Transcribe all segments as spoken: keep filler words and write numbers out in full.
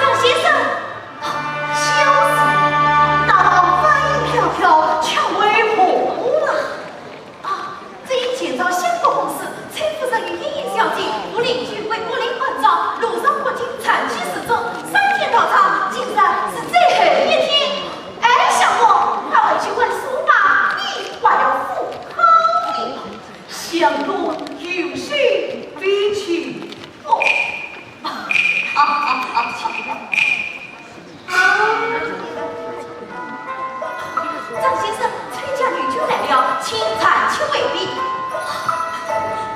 张先生，小事，大堂花影飘飘，却为何物啊？啊，只因前朝相国封事，崔夫人与莺莺小姐，和邻居为各领官状，路上不停暂居寺中，三天道场，今日是最后一天。哎，相公，快回去问叔吧，你还要赴考呢。 相公有失，委屈我。张先生，崔家女眷来了，请暂且回避。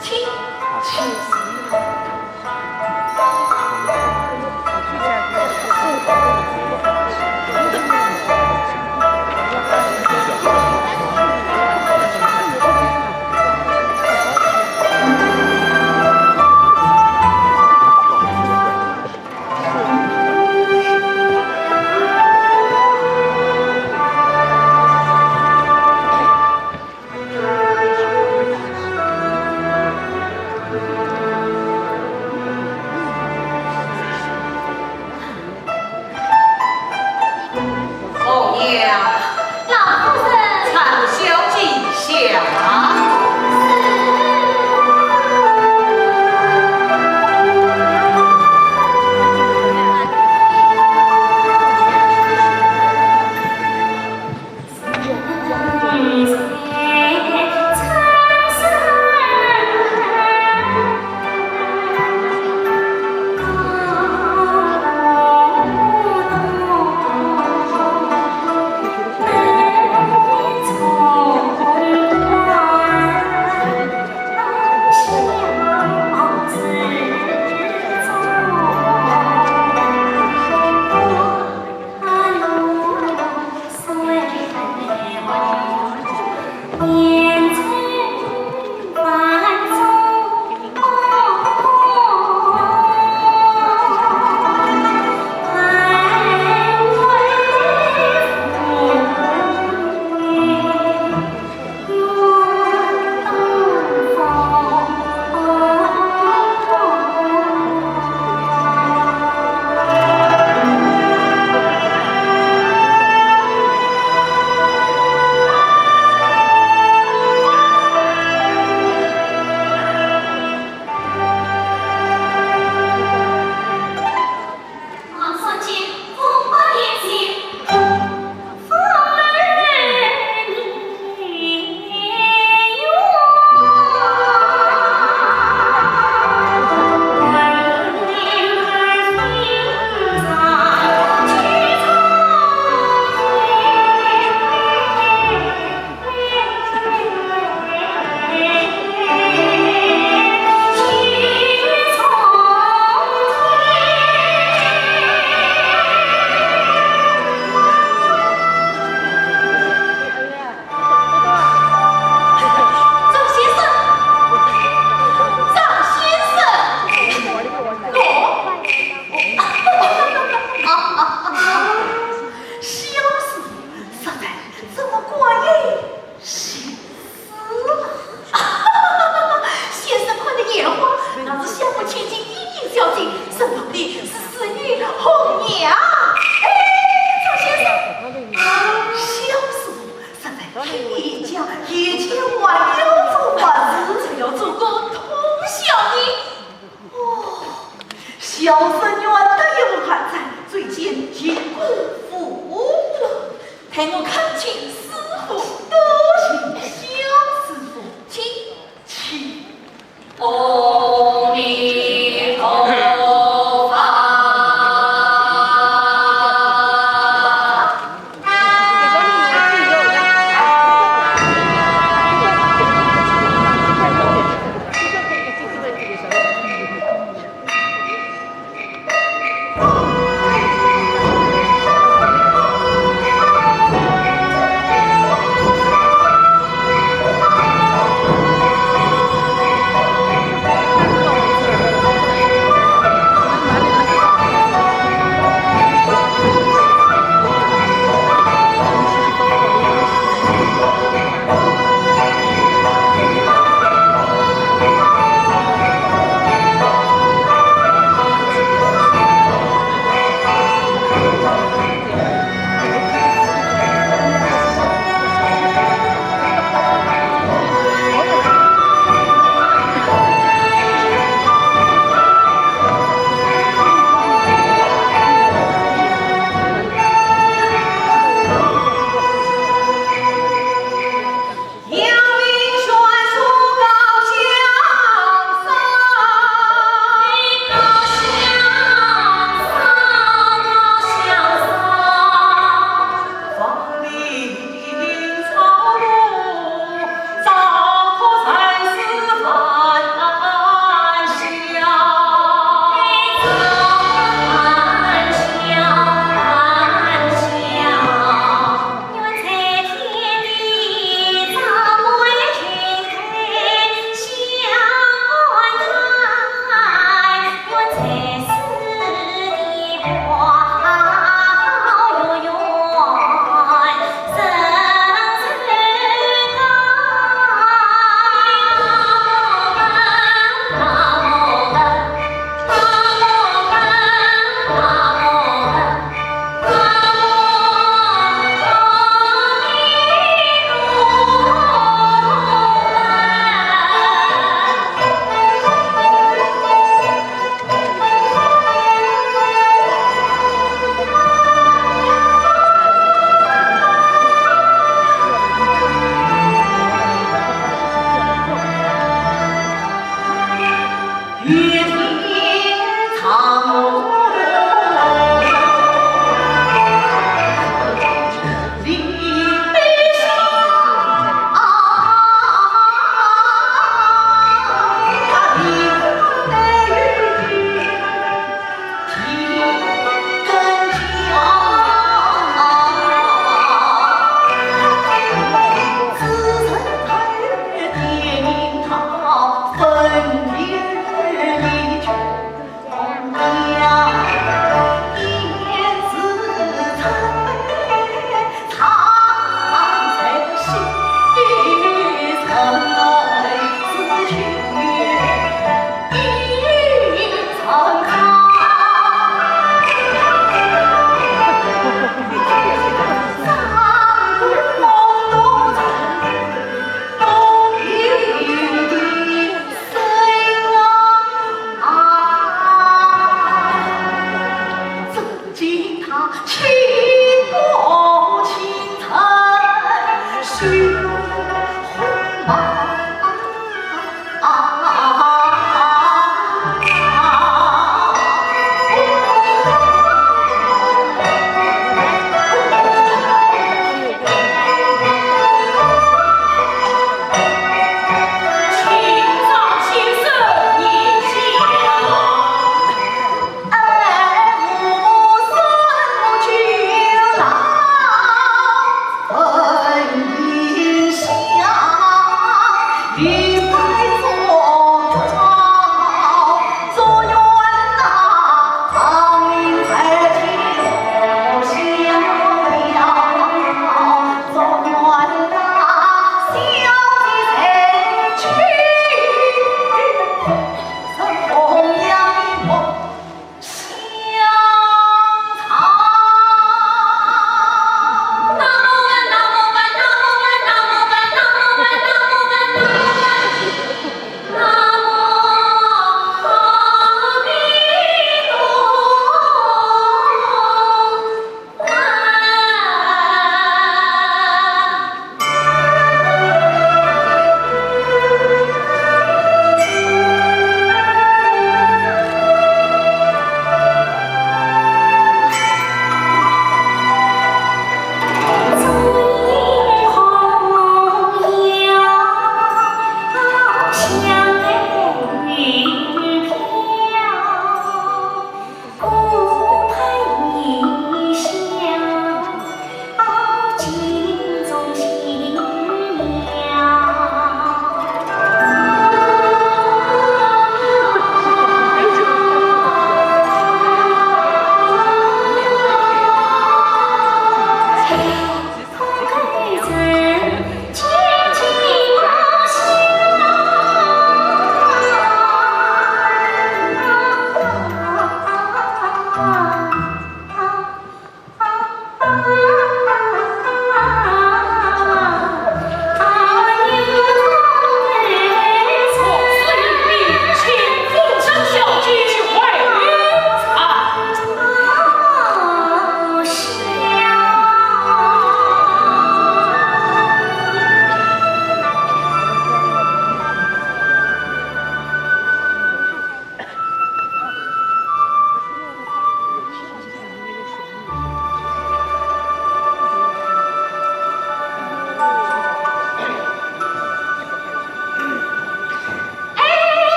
请，请。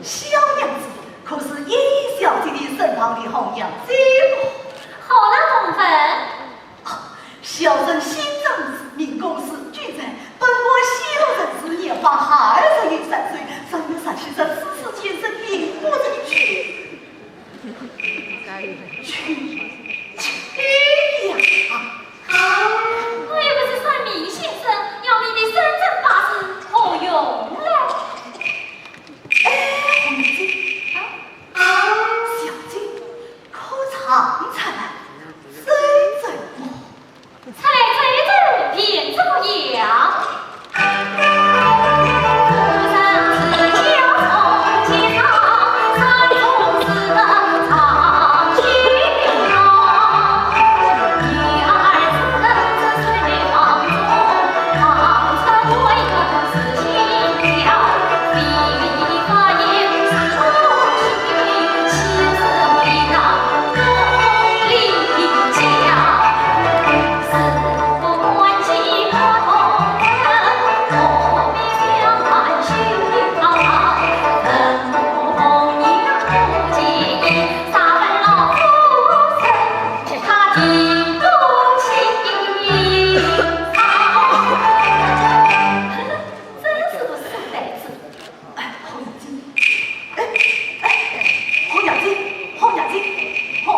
小娘子，可是叶小姐的身旁的红娘子？好了，红粉。啊，小生姓张，名公子，举人，本贯西洛人氏，年方二十余三岁，生得煞气煞，四肢健身，并不成趣。去，去呀！我又不是算命先生，要你的生辰八字何用嘞？ 哎，红娘子，啊，小姐，可尝尝来，这怎么？尝来这一尝，便怎么样？真是个书呆子。哎，红娘子，哎，哎，红娘子，红娘子，红……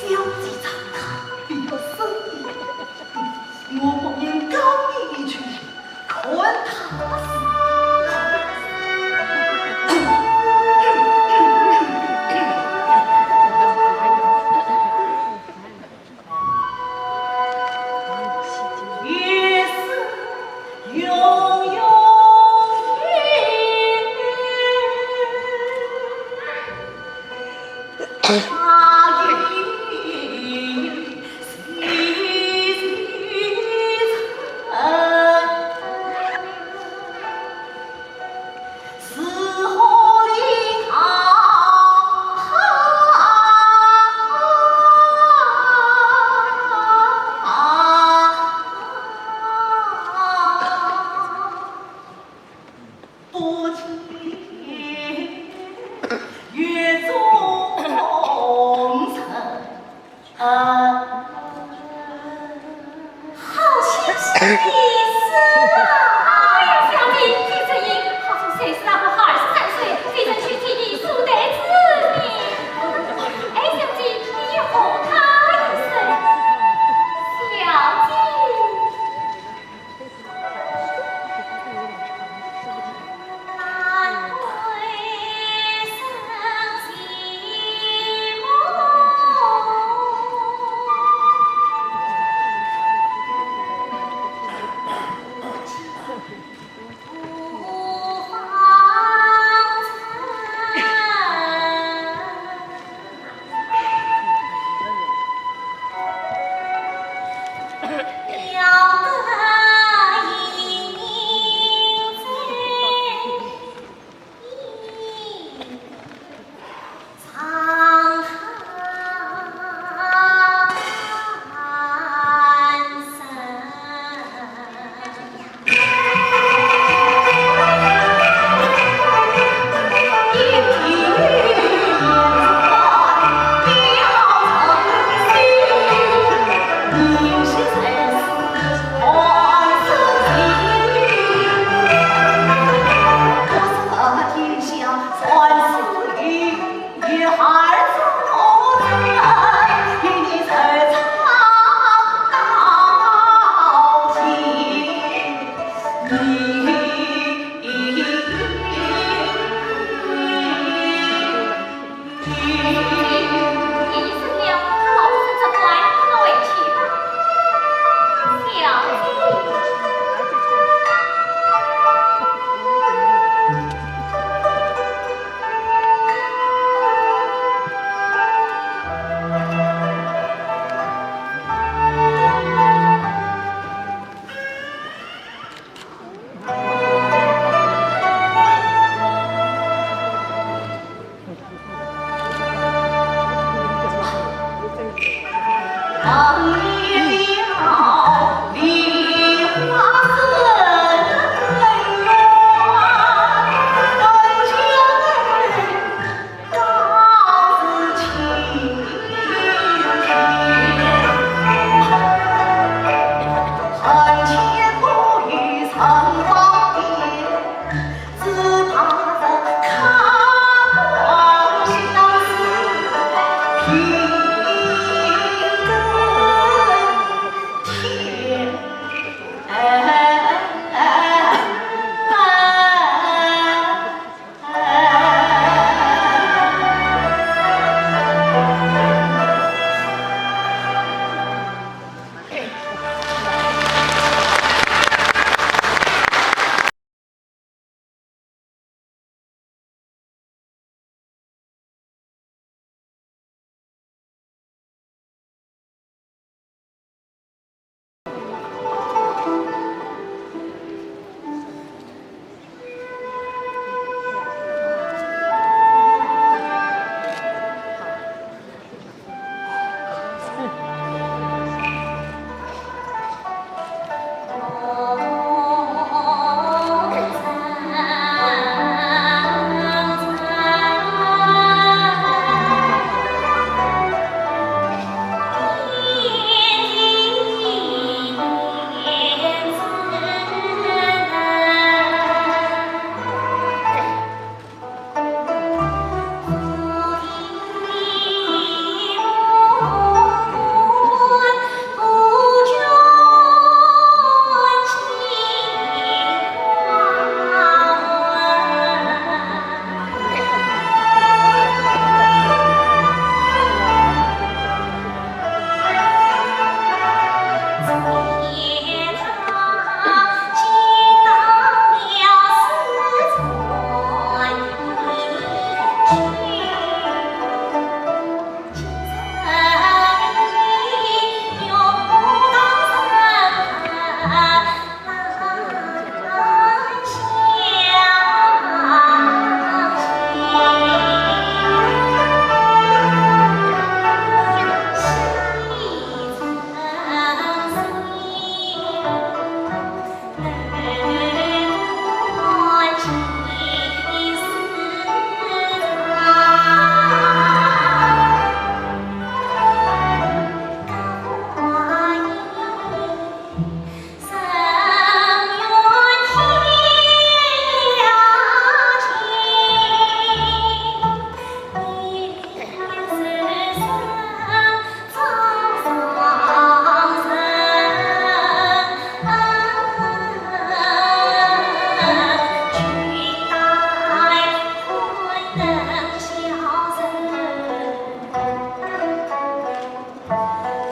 小姐长大，比我生意，我不免告你一句，看他是。好心酸啊！哎呀，小姐，你这人好像三十大不好二十三岁，非常去替你书呆子呢。哎，小姐，你也和他一声。小姐。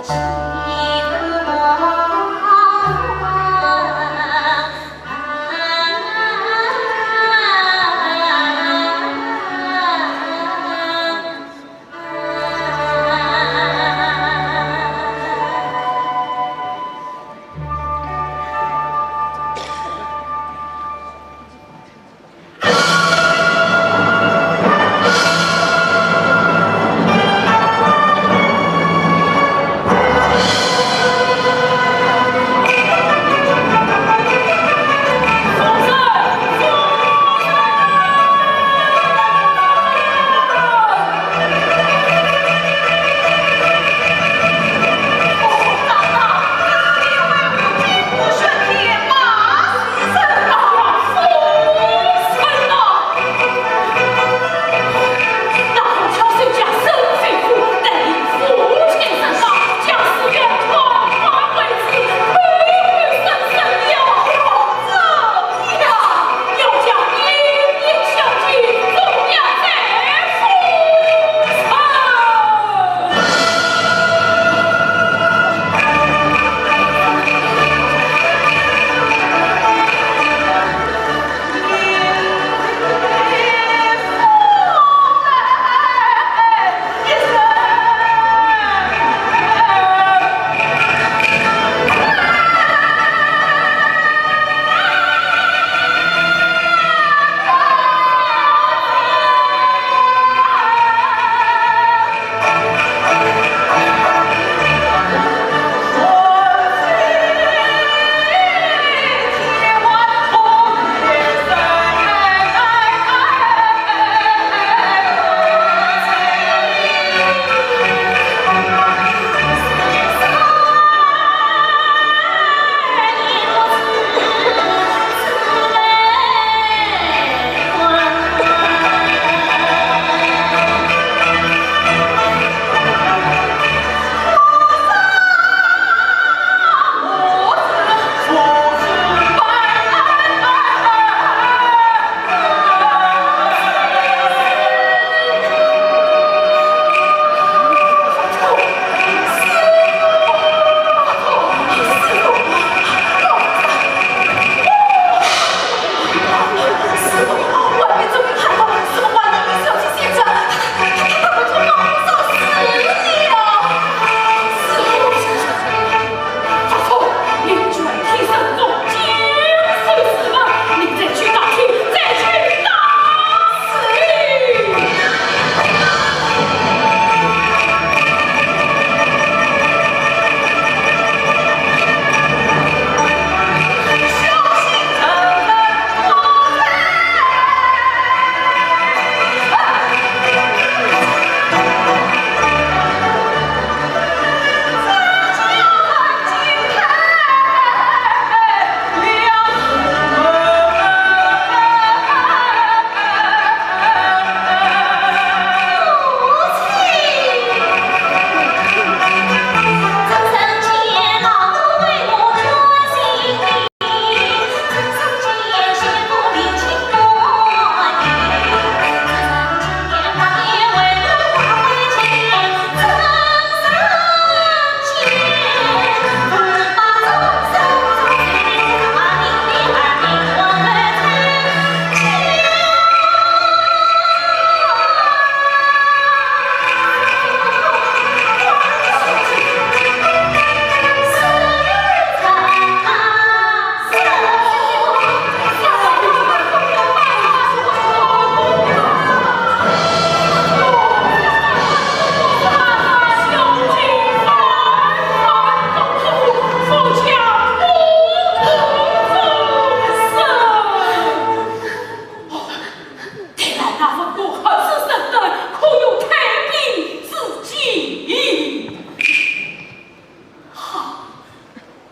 好，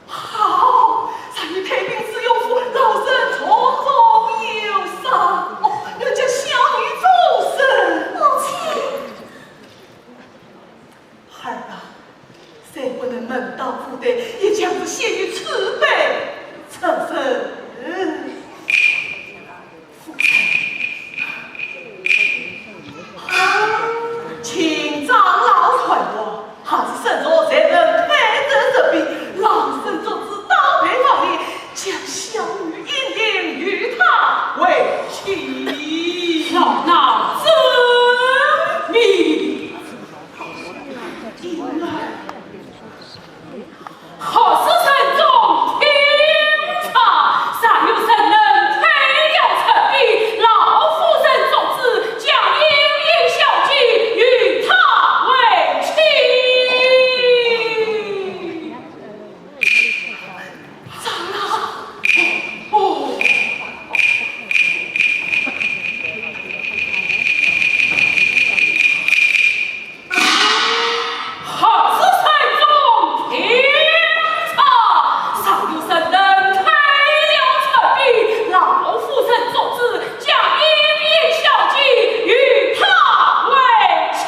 好，常言太平知有福，老身从中有赏。哦，人家小女终身。母亲。儿啊，虽不能门当户对，也将是先于此辈出身。夫人，请长老传话，还是沈卓才能配好事成双成对，若有人能退了陈兵，老夫人做主将莺莺小姐与他为妻。 长老，哦，好事成双成对，若有人能退了陈兵，老夫人做主将莺莺小姐与他为妻。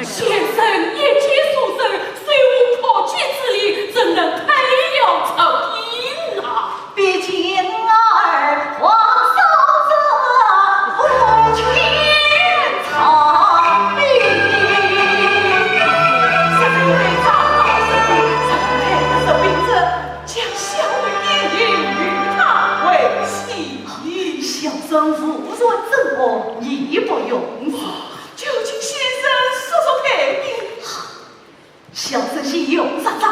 先生一介书生，虽无破戒之力，怎能退了曹营啊？ 小生无权争辩，你不用说。究竟先生说说配比。 小生是用啥子？哎，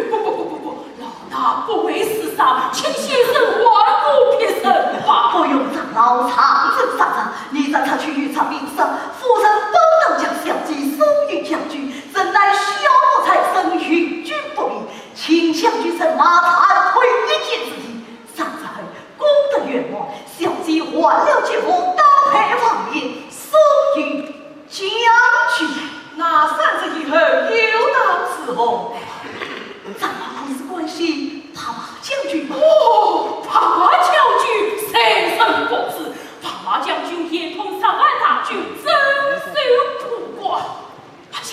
不不不不不，老衲不会自杀，请先生还我别人吧。不用长老上阵杀人，你让他去与陈兵说，夫人本当将小姐送与将军，怎奈小奴才身与君不比，请将军人马暂退一箭之地， 上山功德圆满，小姐换了吉服，打扮王爷，送与将军。那三日以后又当如何？咱们可是关心白马将军吗？哦，白马将军，谁人不知？白马将军眼通十万大军，镇守潼关。哎呀，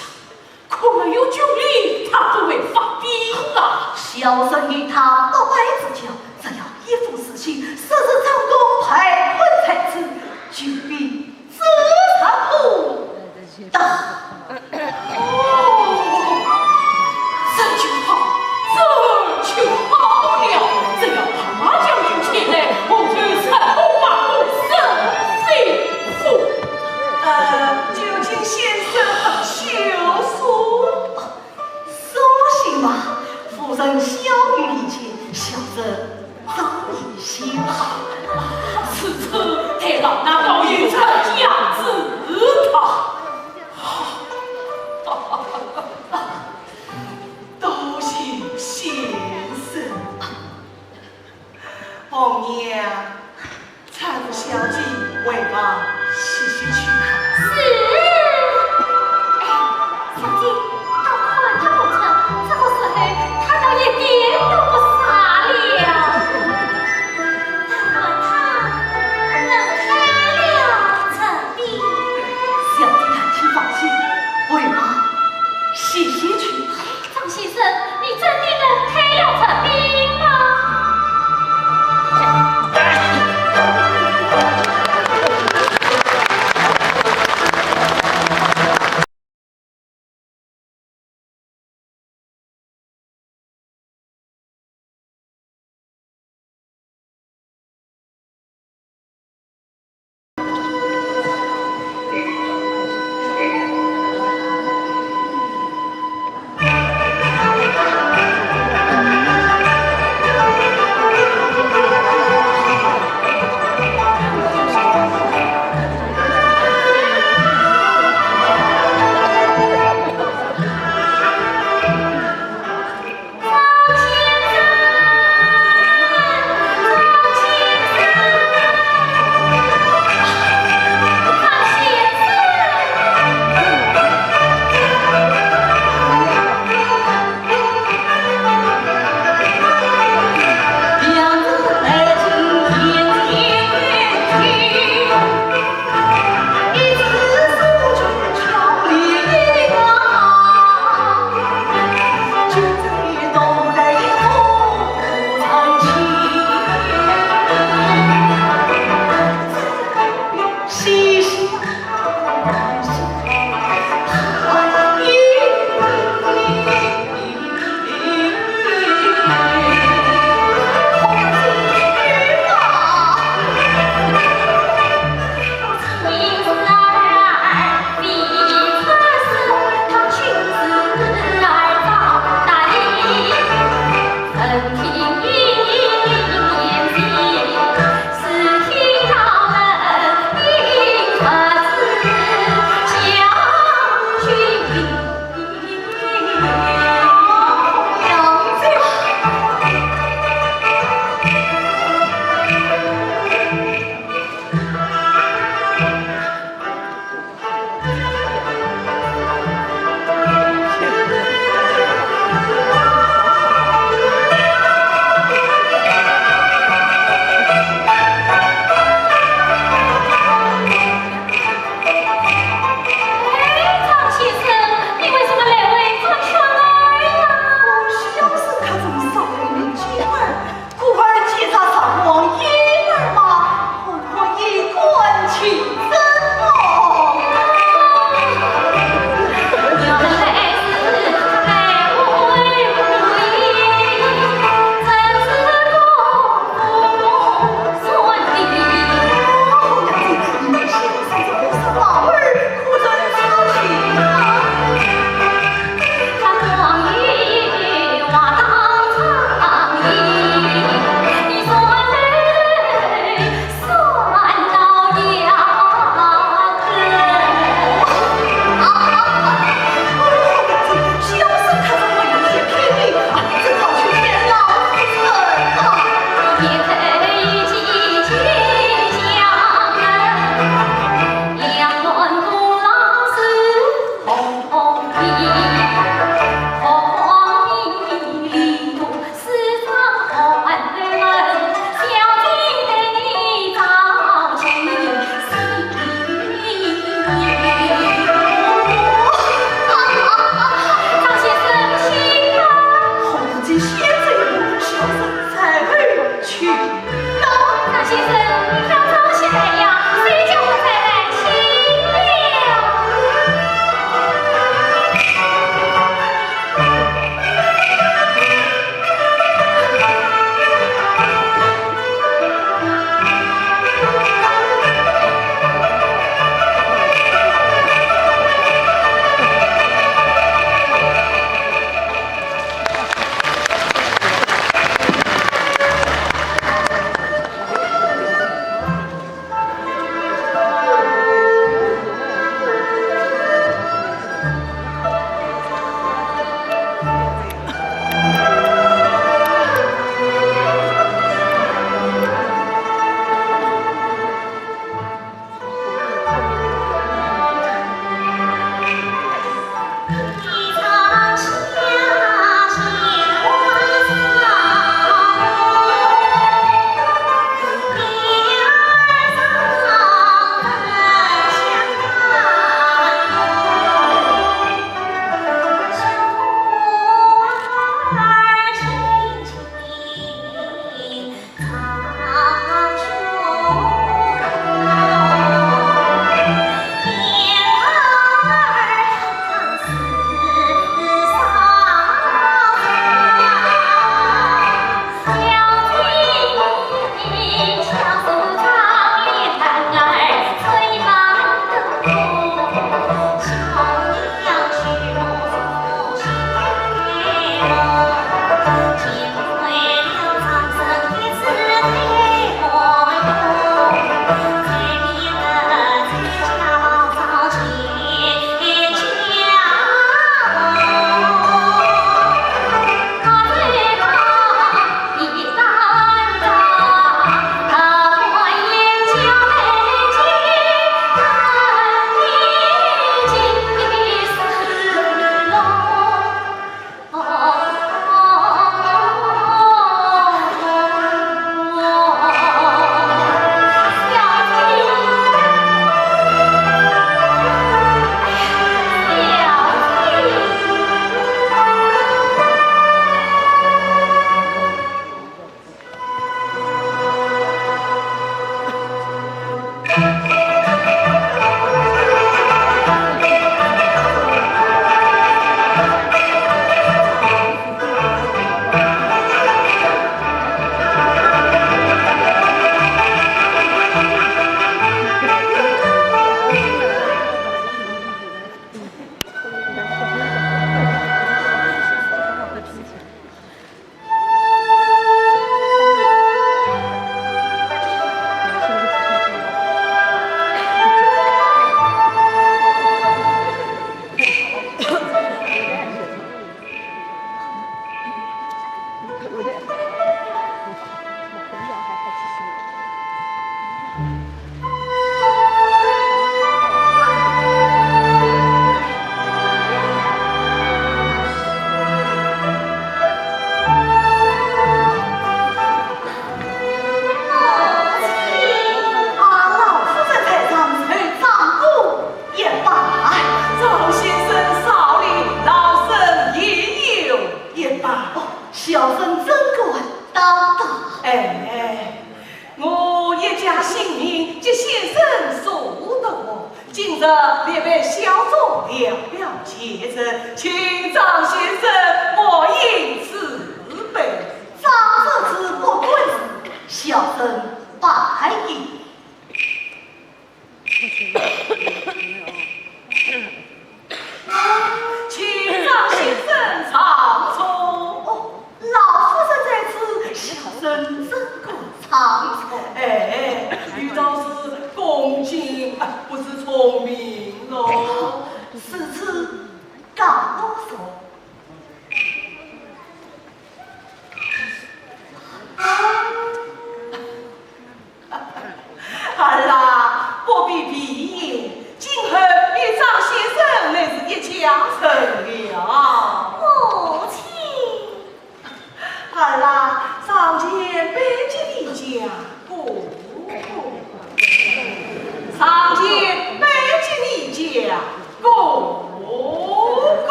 可没有军令，他不会发兵啊。小生与他不外之交，只要一封书信，说是张公被困在此，救兵自然可到。哦，这就好，这就好了。只要白马将军前来，我就成功把我身首富。呃，究竟先生的休书？ 书信嘛，夫人晓谕一切，小生早已写好。此事待老衲告辞，见驾。小生怎敢当当？哎，我一介新人，急先生所得，今日略备小作，聊表前程，请张先生满饮此杯。张先生不敢辞，小生拜也。 请张先生上座。哦，老夫人在此，小生怎敢上座？哎，有道是恭敬，啊，不如从命咯。如此告坐。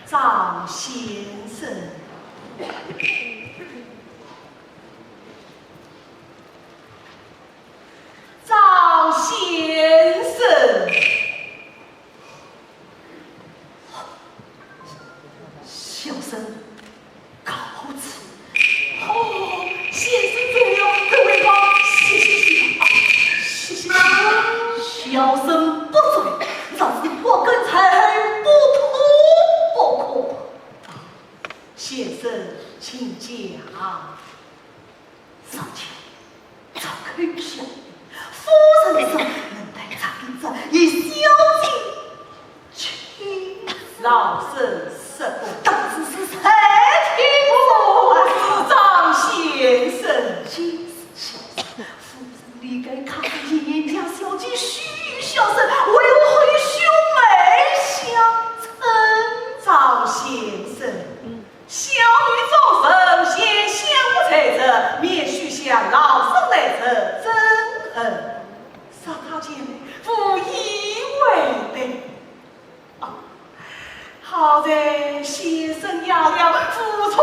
张先生，张先生。 小生告辞。哦，先生走了，各位吧，谢谢，谢谢，谢谢，谢谢。小生不走，若是不跟在后，不吐不可。先生请讲。 上前，张口笑，夫人说能带张公子与小姐去。老身说过，当时是谁听说？哦，是张先生。真是小生，夫人离开，看看一眼，将小姐许与小生，为何以兄妹相称？张先生， 小女做人，先相不才者，免许向老身来者憎恨。杀他姐妹，无以为报。啊，好在先生压了，无传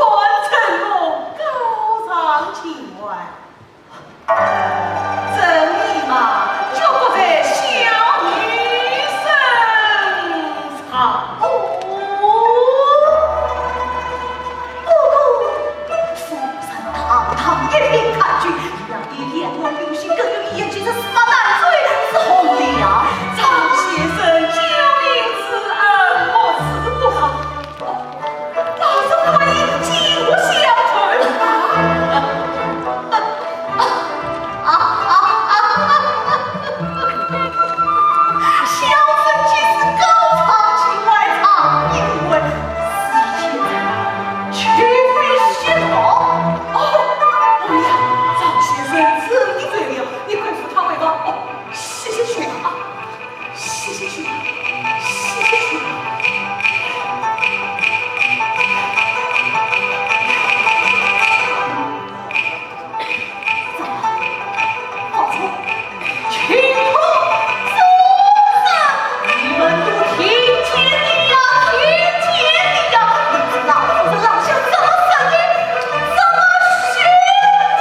承蒙，告上情怀。 这一脉就不在小女身上。哦，不过夫人堂堂一品太君，你要以两万流星更有一言，其实是把难追之红了。张先生救命之恩，我自不忘。 老身不愿意进不相存。啊啊啊啊啊！小生既是高唱情怀唱一回，是以前在，绝非虚头。哦，不要，张先生，这你醉了，你快扶他回吧。哦，谢谢兄长啊。 谢谢兄长，谢谢兄长。走，走，请坐。你们都听见的呀，听见的呀，你们老夫子老兄怎么说的？怎么说的？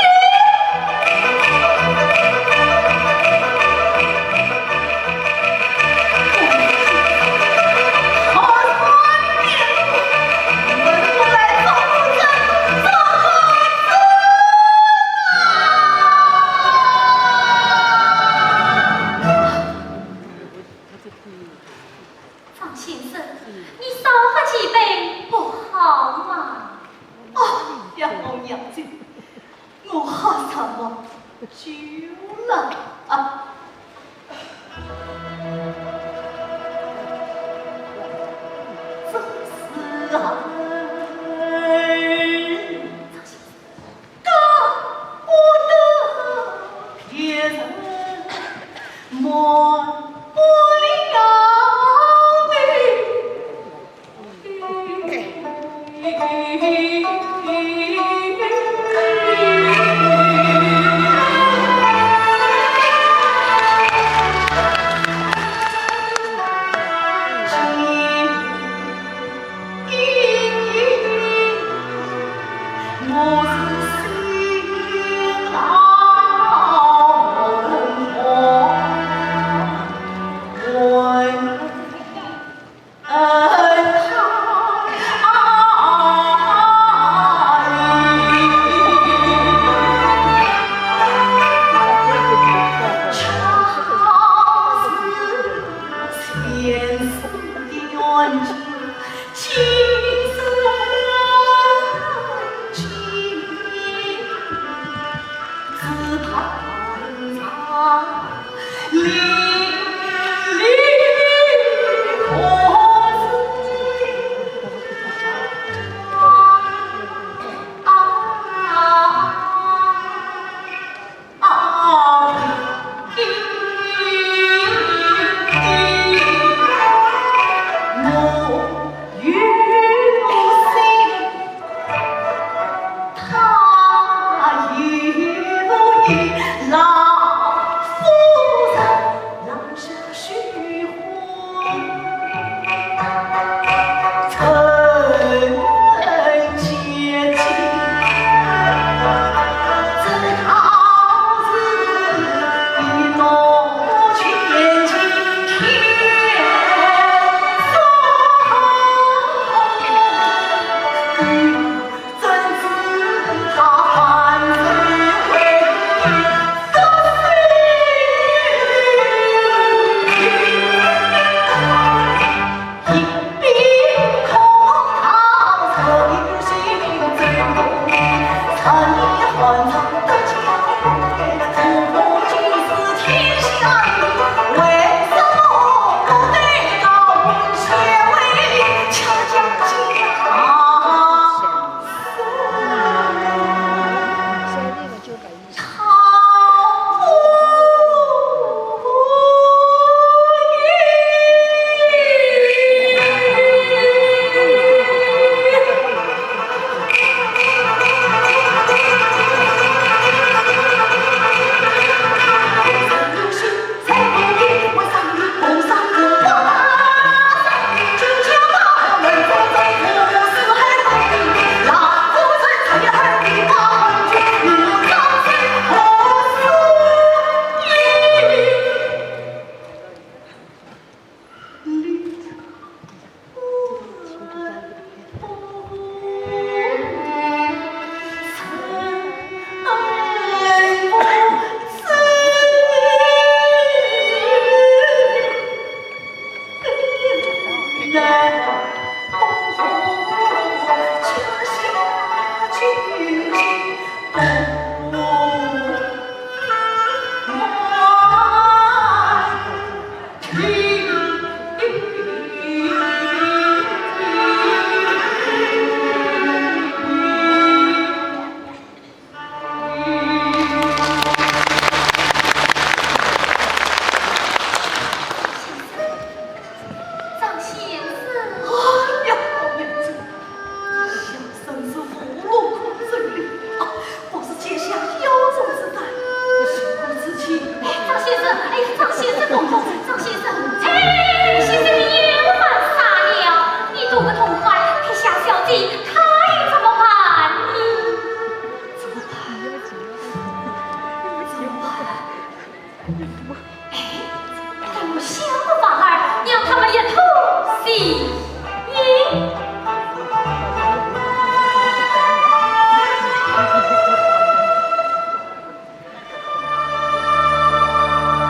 张先生，你少喝几杯不好吗？哦，让我养酒，我喝什么酒了啊？真是啊。张先生。哎呀，好娘子，小生是无路可走了啊，不是结下小种之冤，不知情。哎，张先生，哎，张先生，不不，张先生，哎，先生，你又犯啥了？你读个痛快，撇下小姐，她又怎么办呢？怎么办？怎么办？ 哎，待我想个法儿，让他们一吐心音。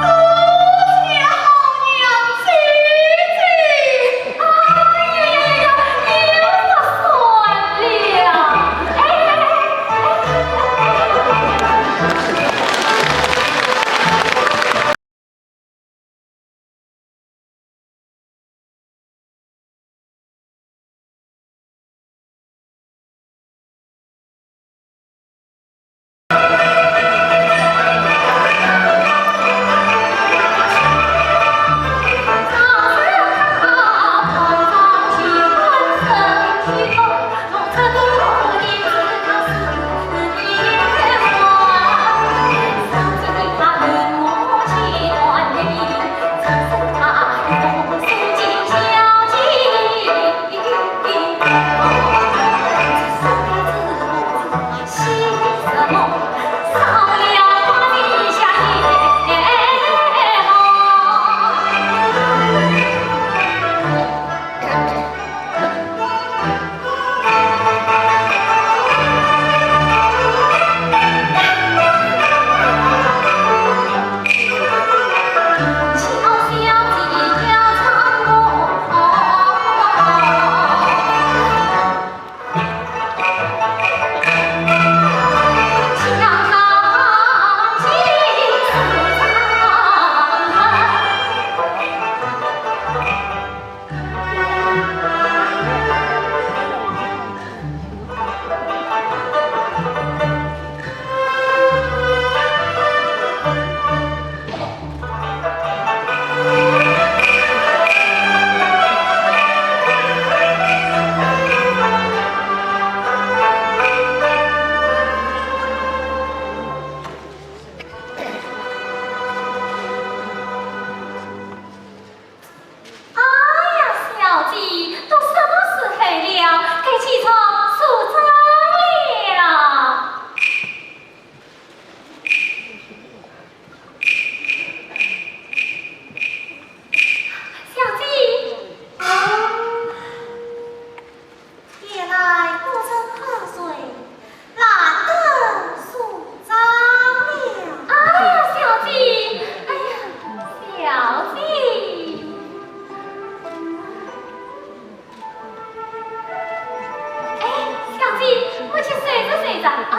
多谢好娘姐姐。哎呀呀呀呀，又不算了。哎，哎，哎，哎。哎呀，小姐，都什么时候了，该起床梳妆了。小姐，夜来不曾瞌睡， 懒得梳妆了。哎呀，小姐，哎呀，小姐。哎，小姐，我去睡着睡着啊。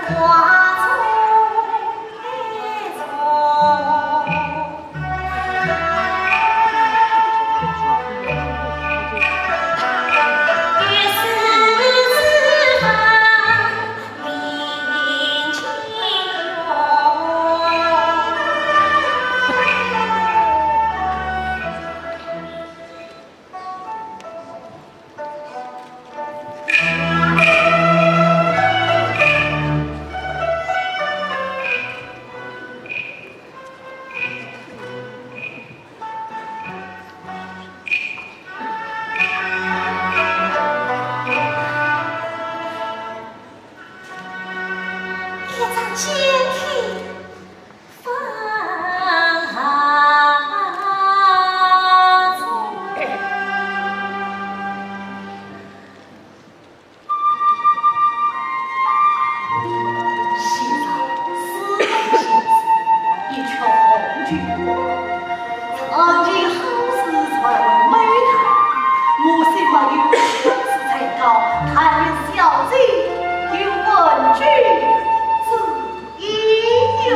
一张简帖放下中。昔日四代先师，一曲红军歌，唱尽好事传为美谈。我虽没有先师才高，但愿小姐有闻君之意哟。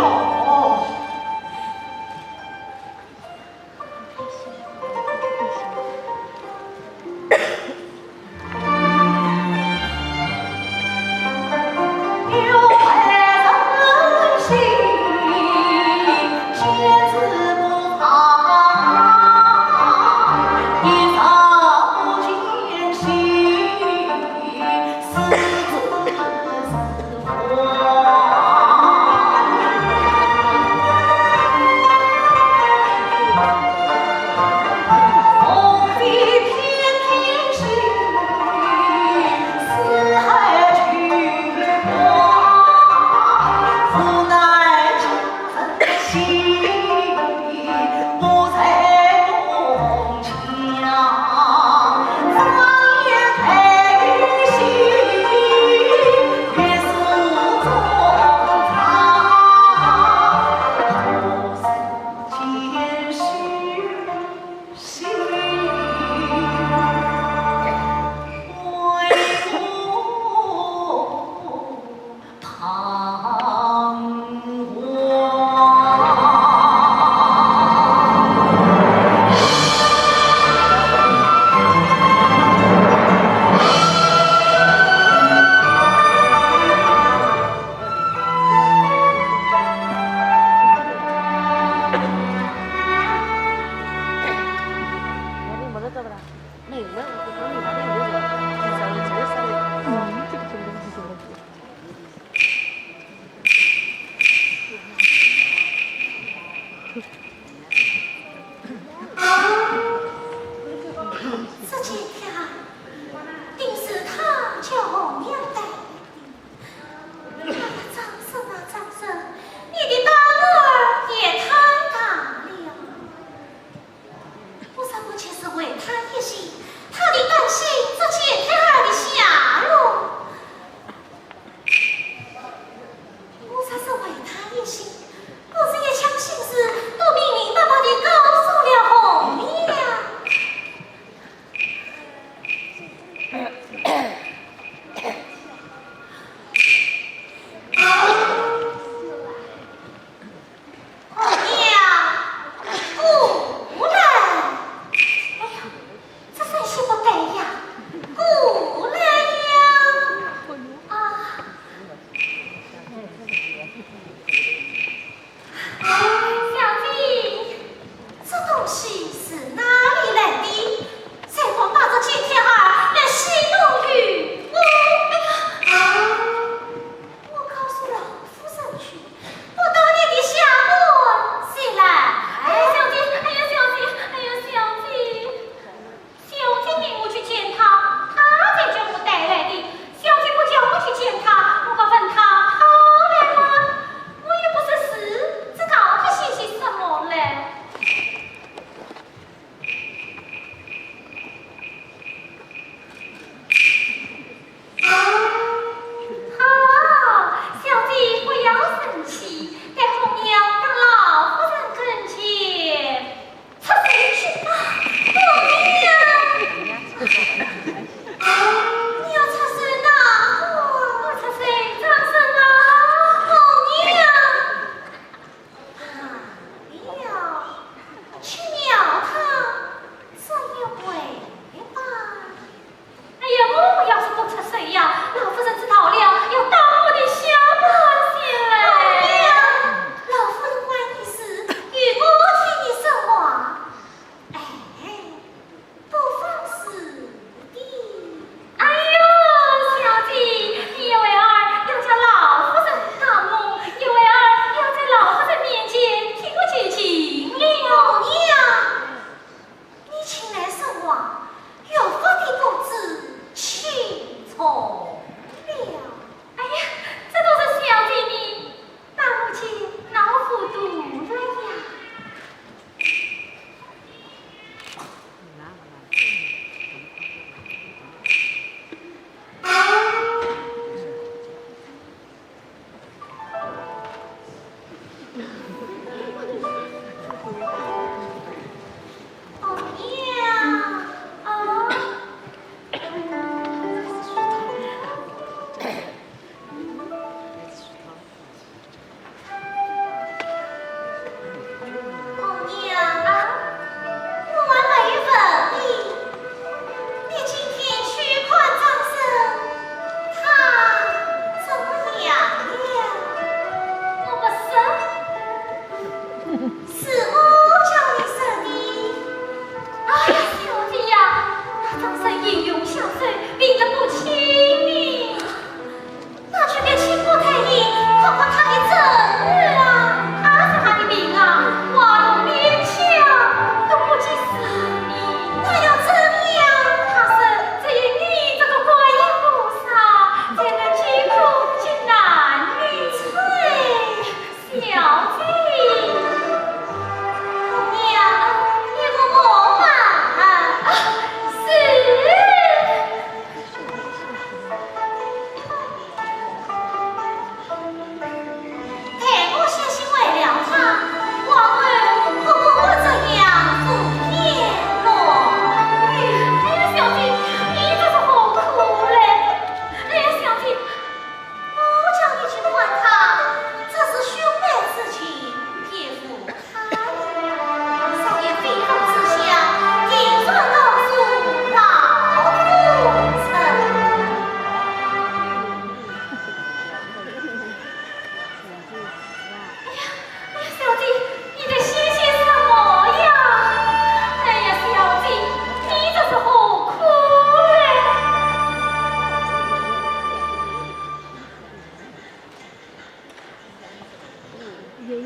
红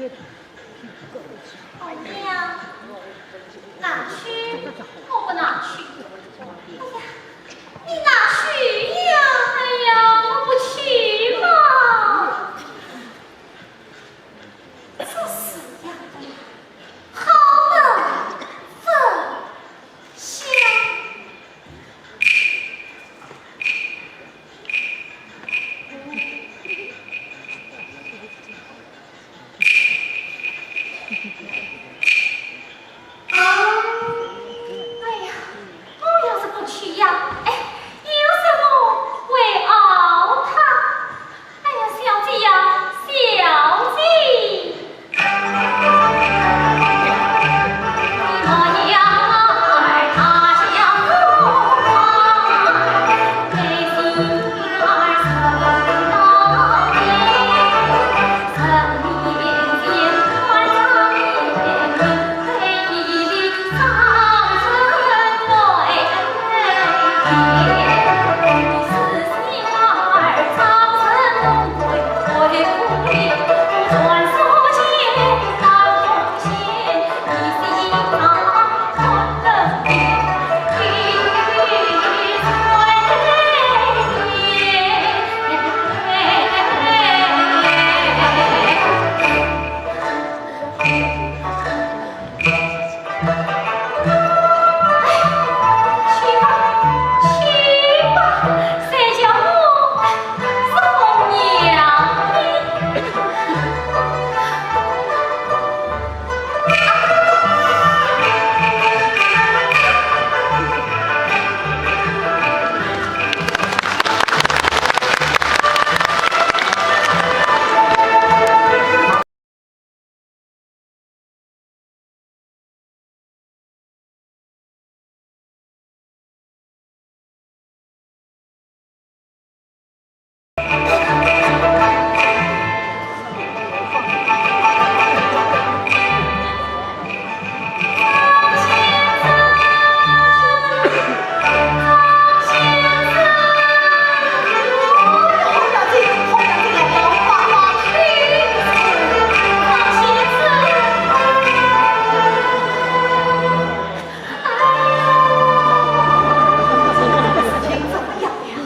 娘，拿去，我不拿去。哎呀，你拿去呀！哎呀，我不去嘛。这死丫头，好冷，冷，香。 哎呀，我要是不去呀，哎，有什么会熬他？哎呀，小姐呀，小姐。去吧，去吧，谁叫我是红娘呢？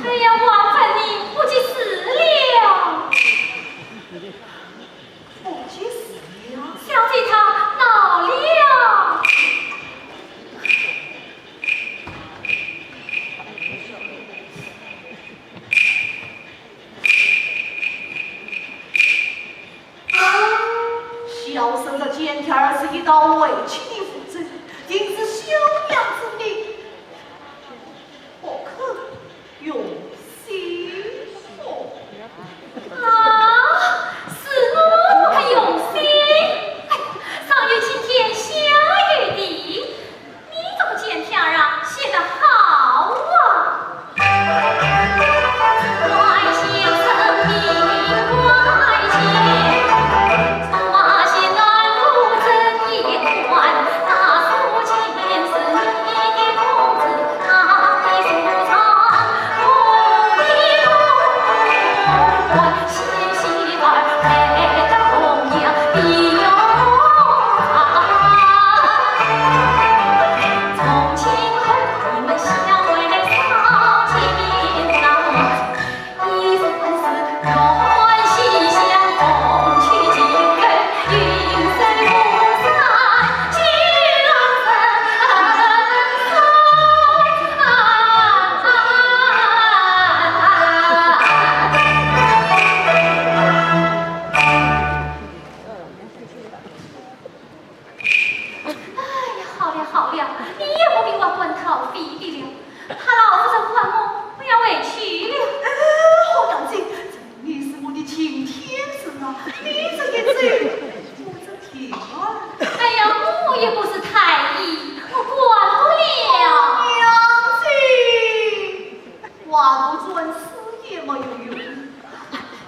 哎呀，王芬，你不及时了。不及时了？小姐她恼了。 小生这简帖儿是一道为妻的复奏，定是小娘之命，不可用心哦。啊，是我不用心？哎，上有青天，下有地， 你这个简帖儿啊，写得好啊！哎呀，好了好了，你也不必挖坟讨肥的了。他老夫人唤我，我要回去了。哎，好娘子，你是我的亲天子啊，你这一走，我这平儿……哎呀，我也不是太医，我管不了。娘子，话不转，死也没有用。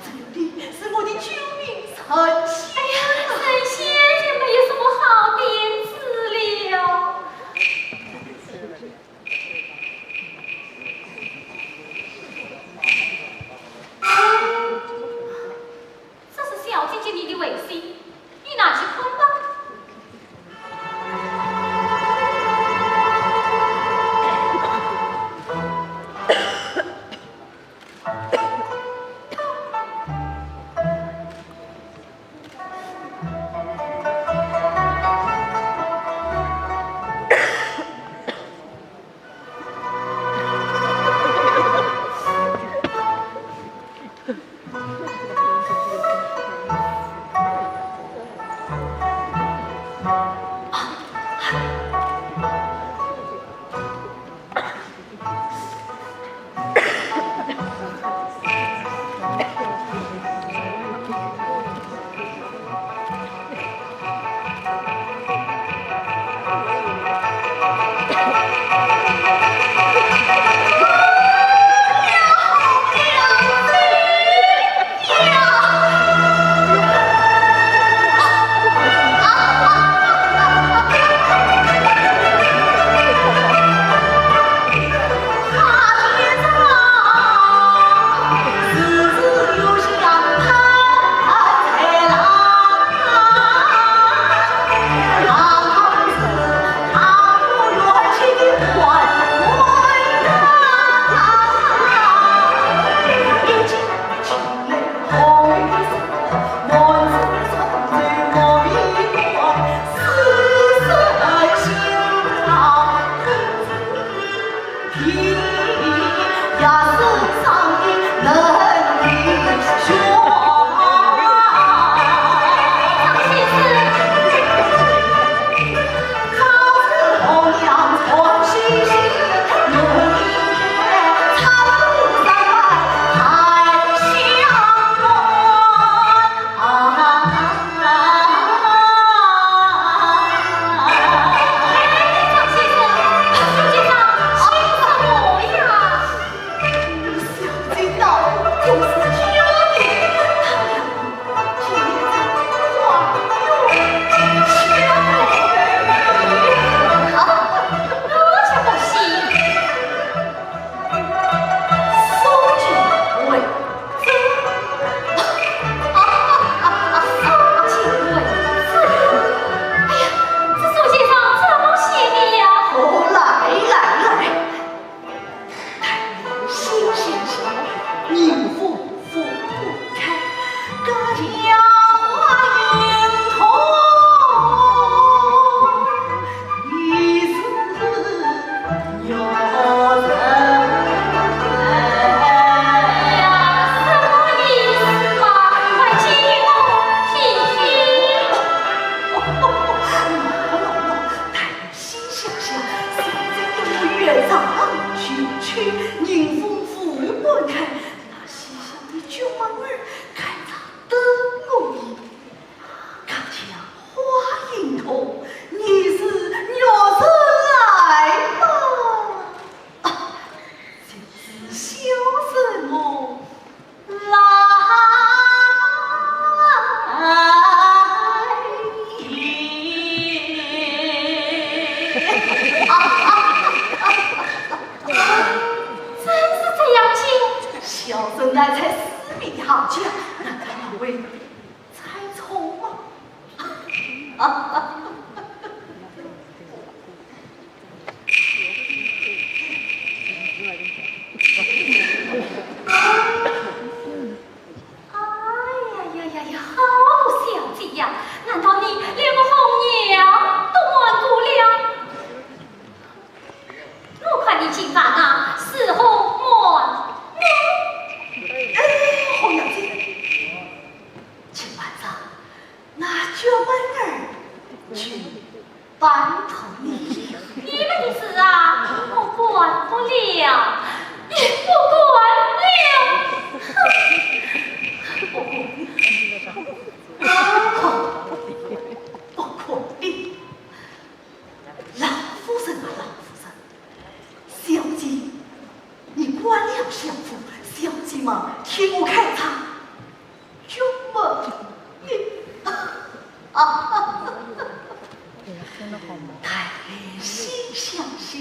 这个病是我的救命神仙。哎呀，神仙也没有什么好点子了。这是小姐给你的回信，你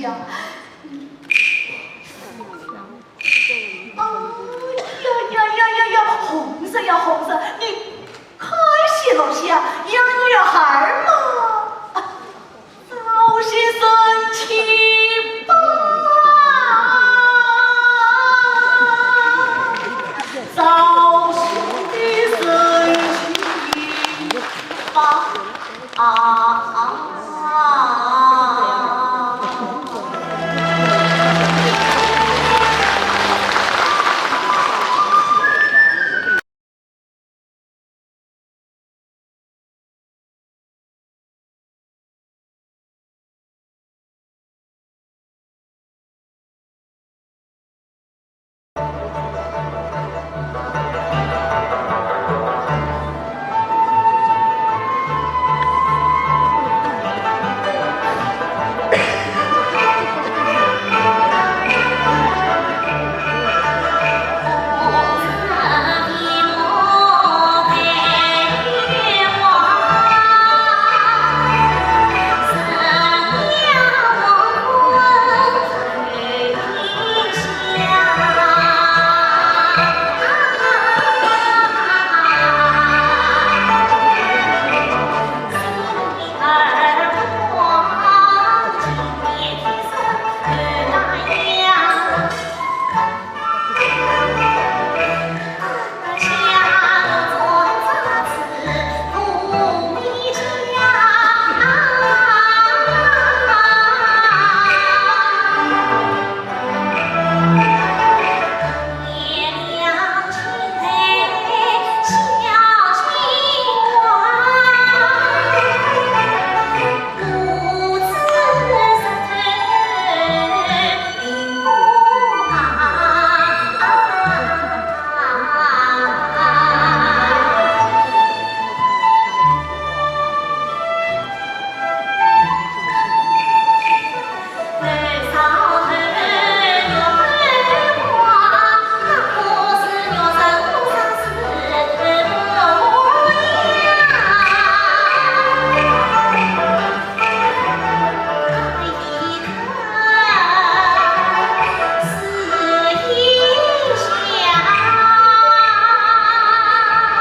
呀。哦，呀呀呀呀呀，红色呀，红色，你看些落下，养女孩儿嘛，啊，早些生气吧，早些生气吧。 啊啊啊！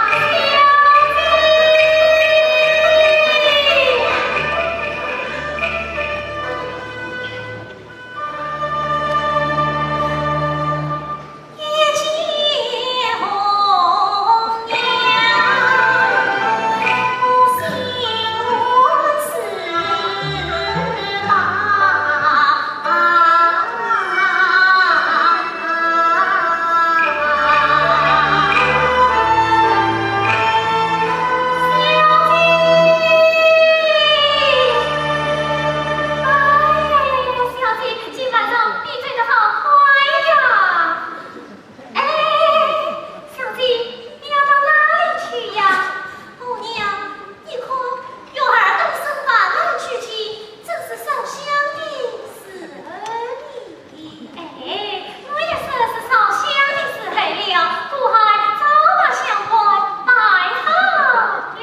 哎呀呀呀，小姐，今晚上你醉得好快呀！哎，小姐，你要到哪里去呀？红娘，你看，月儿东升晚来去去，正是烧香的时候呢。哎，我也说是烧香的时候了，故而早把香案摆好了。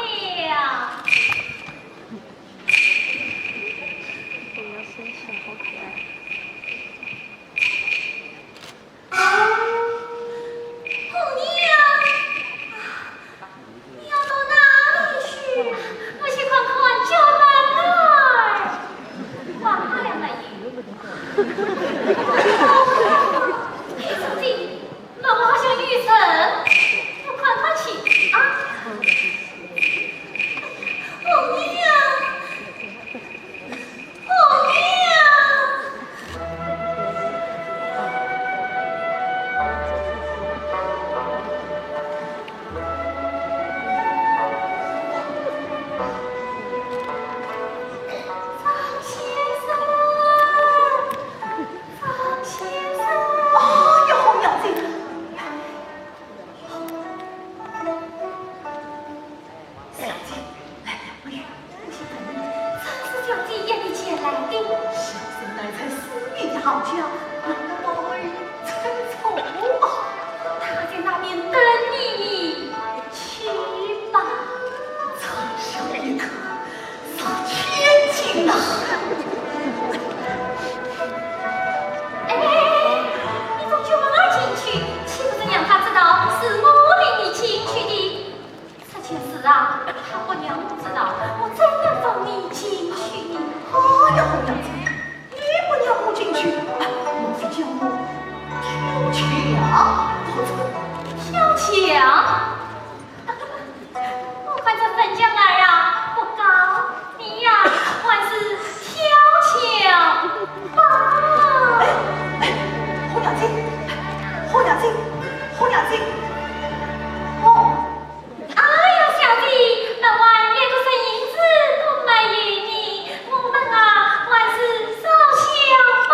红娘，你要到哪里去啊？我去看看角门来。管他两个爷。哎，小姐，那我好像有人，我看看去啊。红娘， 红娘！张先生，张先生！哎呀，红娘姐， 小姐，来，我来，我先问你，这是小姐约你前来的。小生乃才思你的好家，难道宝贝猜错啊？她在那边等你，你去吧。差小一刻，差千金啊！啊，他不让我知道，我怎能放你进去呢？哎呀，红娘子，你不让我进去，啊，莫非叫我跳墙？跳墙？我看这粉墙儿啊，不高，你呀，还是跳墙吧。哎，哎，红娘子，红娘子，红娘子，哦。 哎呀，小姐，门外连个人影子都没有呢，我们啊，还是烧香吧。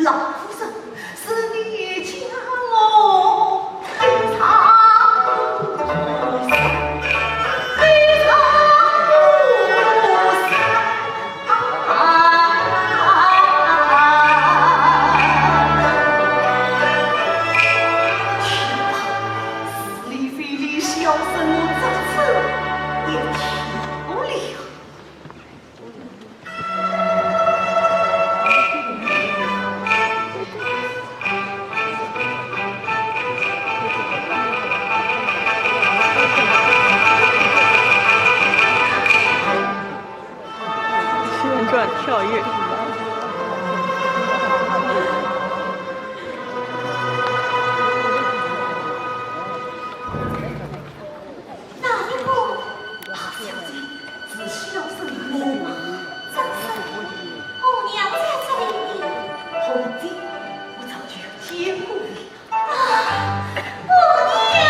老夫人，是你将我非常不舍，非常不舍啊！是非非，小生我这次也去不了。 旋转跳跃。 哪一个？啊，小姐，是小生我。张生，红娘在这里呢。红姐，我早就见过你。啊，红娘，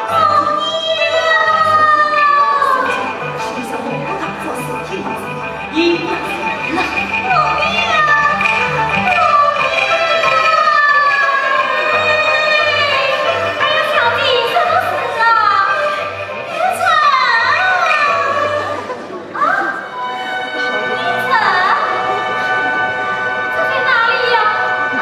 红娘！小姐，先生我不敢作声，听红娘。 啊，你这，这在哪里呀？啊！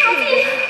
阿飞，